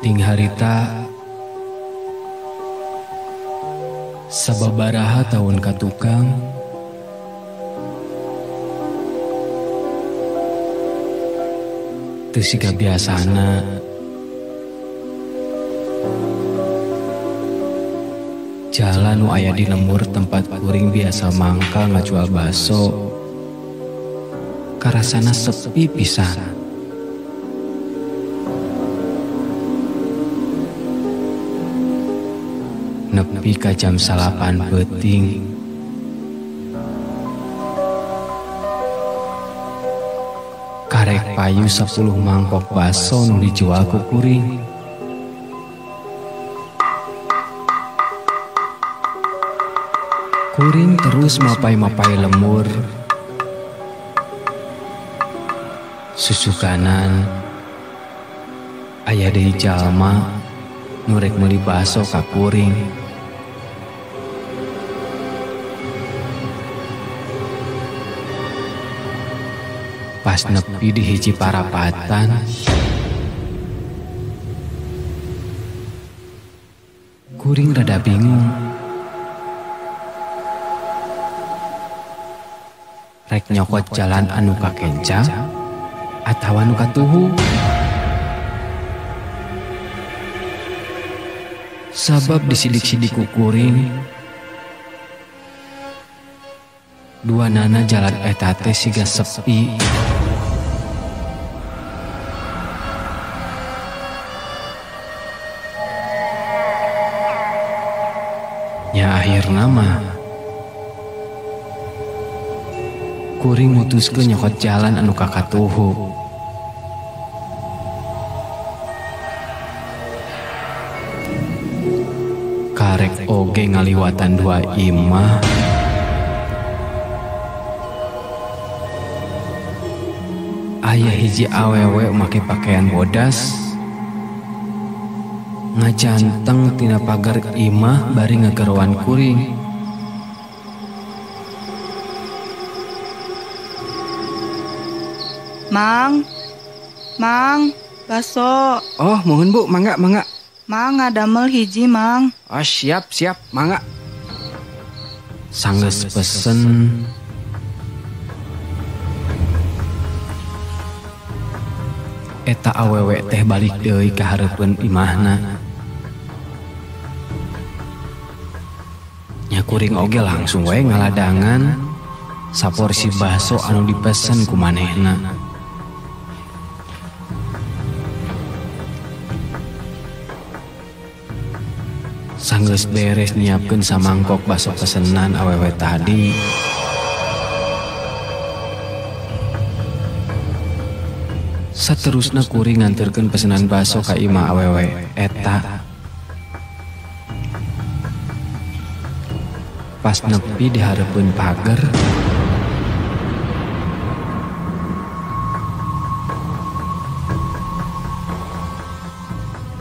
Peuting harita sababaraha taun ka tukang teu siga biasana jalan nu aya di lembur tempat kuring biasa mangkal ngajual baso karasana sepi pisan. Nepi ka jam 9 peuting karek payu 10 mangkok baso nu dijual ku kuring. Kuring terus mapai-mapai lemur susukanan aya deui jalma nu rek meuli baso ka kuring. Pas nepi di hiji parapatan kuring rada bingung rek nyokot jalan anu kakenca atawa anu katuhu. Sabab disidik-sidik ku kuring dua nana jalan eta teh siga sepi. Nya akhirna mah kuring mutuskeun nyokot jalan anu kakatuhu. Karek oge ngaliwatan dua imah aya hiji awewe make pakaian bodas ngajanteng tina pagar imah bari ngegeroan kuring. Mang, mang, baso. Oh, mohon bu, mangga, mangga. Mang, ngadamel hiji, mang. Oh, siap, siap, mangga. Sanggeus pesen eta awewe teh balik deui ka hareupeun imahna. Nya kuring oge langsung we ngaladangan saporsi baso anu dipesen ku manehna. Sanggeus beres nyiapkeun samangkok baso pesenan awewe tadi, saterusna kuring nganterkeun pesenan baso ka imah awewe eta. Pas nepi di hareupeun pager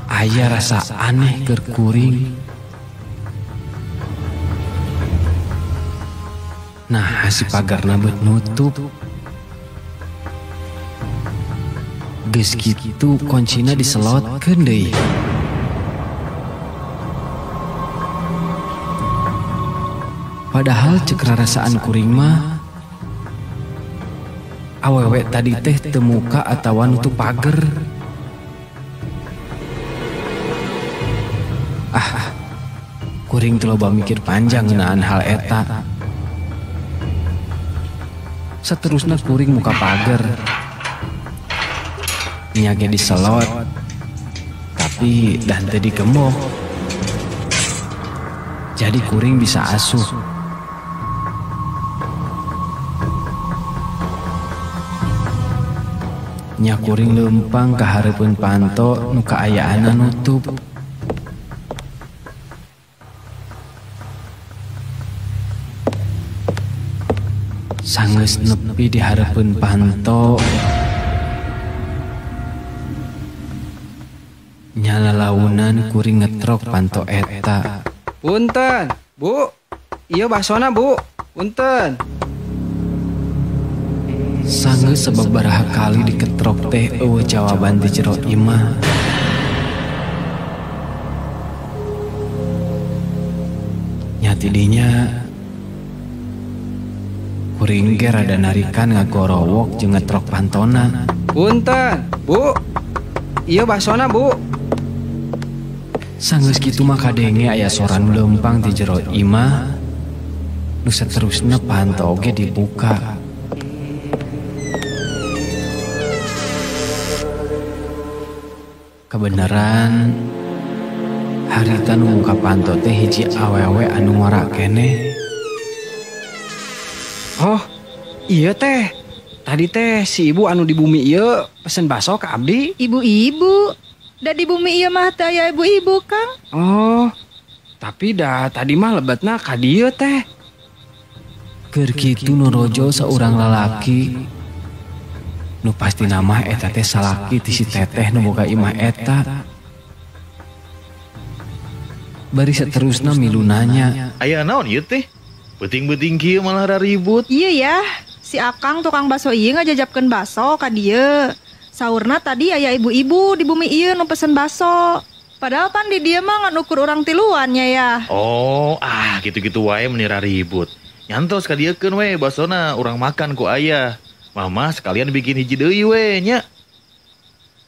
aya rasa aneh keur kuring. Nah, si pagarna beut nutup. Geus kitu kuncina diselotkeun deui. Padahal cek rarasaan kuring mah awewe tadi teh teu muka atawa nutup pager. Ah, kuring teu loba mikir panjang ngeunaan hal eta. Saterusna kuring muka pager. Nya ge diselot, tapi dan teu digembok. Jadi kuring bisa asup. Nya kuring leumpang ka hareupeun panto nu kaayaanna nutup. Sanggeus nepi di hareupeun panto nyalalaunan kuring ngetrok panto eta. Punten, Bu. Ieu basona, Bu. Punten. Sanggeus sababaraha kali diketrok teh eueuh jawaban ti jero imah. Nya tidinya kuring ge rada narikan ngagorowok jeung ngetrok pantona. Punten, Bu. Ieu basona, Bu. Sanggeus kitu mah kadenge aya sora nu leumpang ti jero imah. Nu saterusna panto oge dibuka. Kebenaran harita nu muka panto teh hiji awewe anu ngora keneh. Oh, iya teh. Tadi teh si ibu anu di bumi ieu pesen baso ke abdi. Ibu-ibu. Da di bumi ieu mah teh aya ibu-ibu, Kang. Oh, tapi dah tadi mah lebetna ka dieu teh. Keur kitu nu rojo saurang lalaki. Nu pasti nama eta teh salaki ti si teteh nu boga imah eta. Bari saterusna milu nanya. Aya naon ieu teh? Beuting-beuting kieu malah raribut. Iya ya, si Akang tukang baso ieu ngajajapkeun baso ka dieu. Saurna tadi aya ibu-ibu di bumi ieu nu pesen baso. Padahal pan di dieu mah ngan ukur urang tiluan nya ya. Oh, ah gitu-gitu wae meuni raribut. Nyantos ka dieukeun we basona urang makan ku ayah. Mama sekalian bikin hiji deui we nya.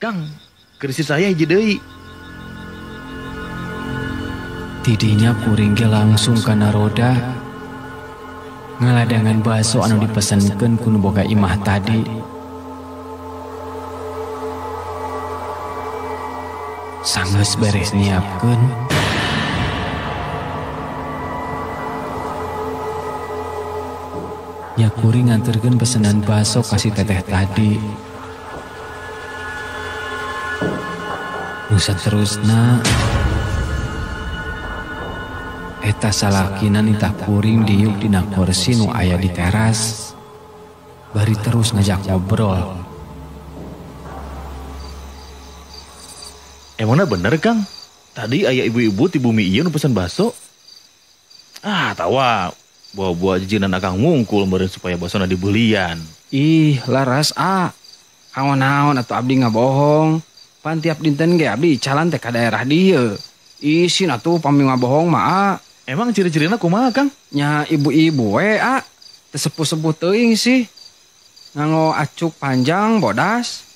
Kang, keur saya hiji deui. Tidinya kuring ge langsung kana roda. Ngaladangan baso anu dipesenkeun ku nu boga imah tadi. Sanggeus beres nyiapkeun. Nya kuring nganterkeun pesenan baso ka si teteh tadi. Nu saterusna eta salakina nitah kuring diuk dina kursi nu aya di teras. Bari terus ngajak ngobrol. Emangna bener, Kang? Tadi aya ibu-ibu ti bumi ieu nu pesen baso. Ah, tawa. Bawa-bawa jijinan akang mungkul meureun supaya basona dibelian. Ih, laras ah. Naon-naon atuh abdi ngabohong. Pan tiap dinten ge abdi calan teh ka daerah dieu. Isin atuh pami ngabohong mah ah. Emang ciri-cirina kumaha, Kang? Nya ibu-ibu we ah. Teu sepuh-sepuh teuing sih. Nganggo acuk panjang bodas.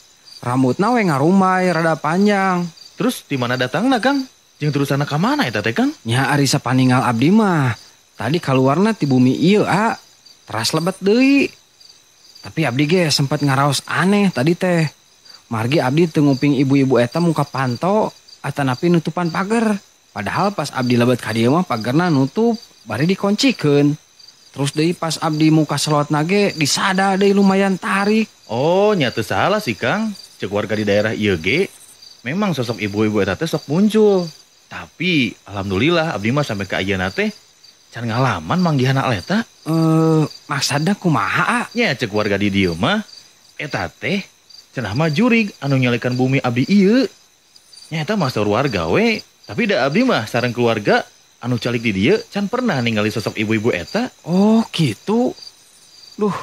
Rambutna we ngarumai rada panjang. Terus di mana datangna, Kang? Jeung terusanna ka mana eta teh, Kang? Nya ari sapaningal abdi mah. Tadi kaluarna ti bumi ieu ah. Teras lebet deui. Tapi abdi ge sempat ngaraos aneh tadi teh. Margi abdi teu nguping ibu-ibu eta muka panto atanapi nutupan pager. Padahal pas abdi lebet ka dieu mah pagerna nutup bari dikoncikeun. Terus deui pas abdi muka selotna ge disada deui lumayan tarik. Oh, nya teu salah sih, Kang. Ceuk warga di daerah ieu ge memang sosok ibu-ibu eta teh sok muncul. Tapi alhamdulillah abdi mah sampai ka ayeuna teh can ngalaman manggihan eta. Maksudna kumaha ah? Nya ceuk warga di dieu mah eta teh cenah mah jurig anu nyalekan bumi abdi ieu. Nya eta mah saur warga we. Tapi da abdi mah sareng keluarga anu calik di dieu can pernah ningali sosok ibu-ibu eta. Oh, gitu. Duh,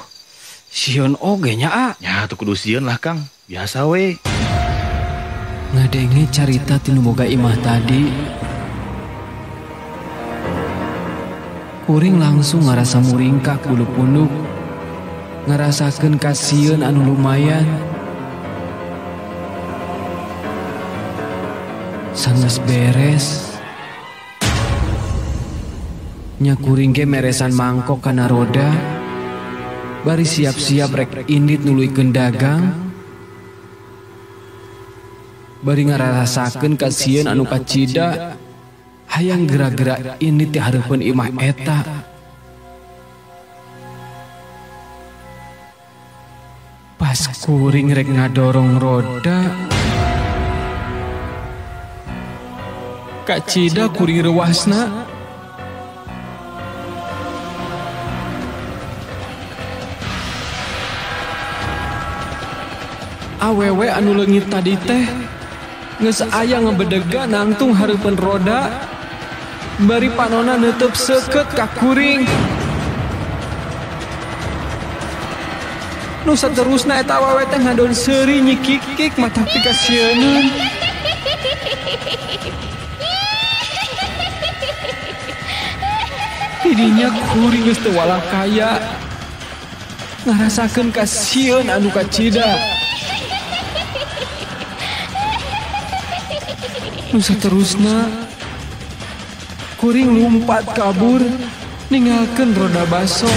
sieun oge nya ah. Nya atuh kudu sieun lah, Kang. Biasa we. Ngadenge carita ti nu boga imah tadi. Kuring langsung ngarasa muringkak bulu punduk. Ngarasakeun kasieun anu lumayan. Sanggeus beres. Nya kuring ge meresan mangkok kana roda. Bari siap-siap rek indit nuluykeun dagang. Bari ngarasakeun kasieun anu kacida. Hayang geura-geura indit ti hareupeun imah eta. Pas kuring rek ngadorong roda, kacida kuring rewasna. Awewe anu leungit tadi teh geus aya ngebedega nangtung hareupeun roda. Bari panona neuteub seukeut ka kuring. Nu saterusna eta awewe teh ngadon seuri nyikikik mata pikasieuneun. Tidinya kuring geus teu walakaya. Ngarasakeun kasieun anu kacida. Nu saterusna kuring lumpat kabur ninggalkeun roda baso.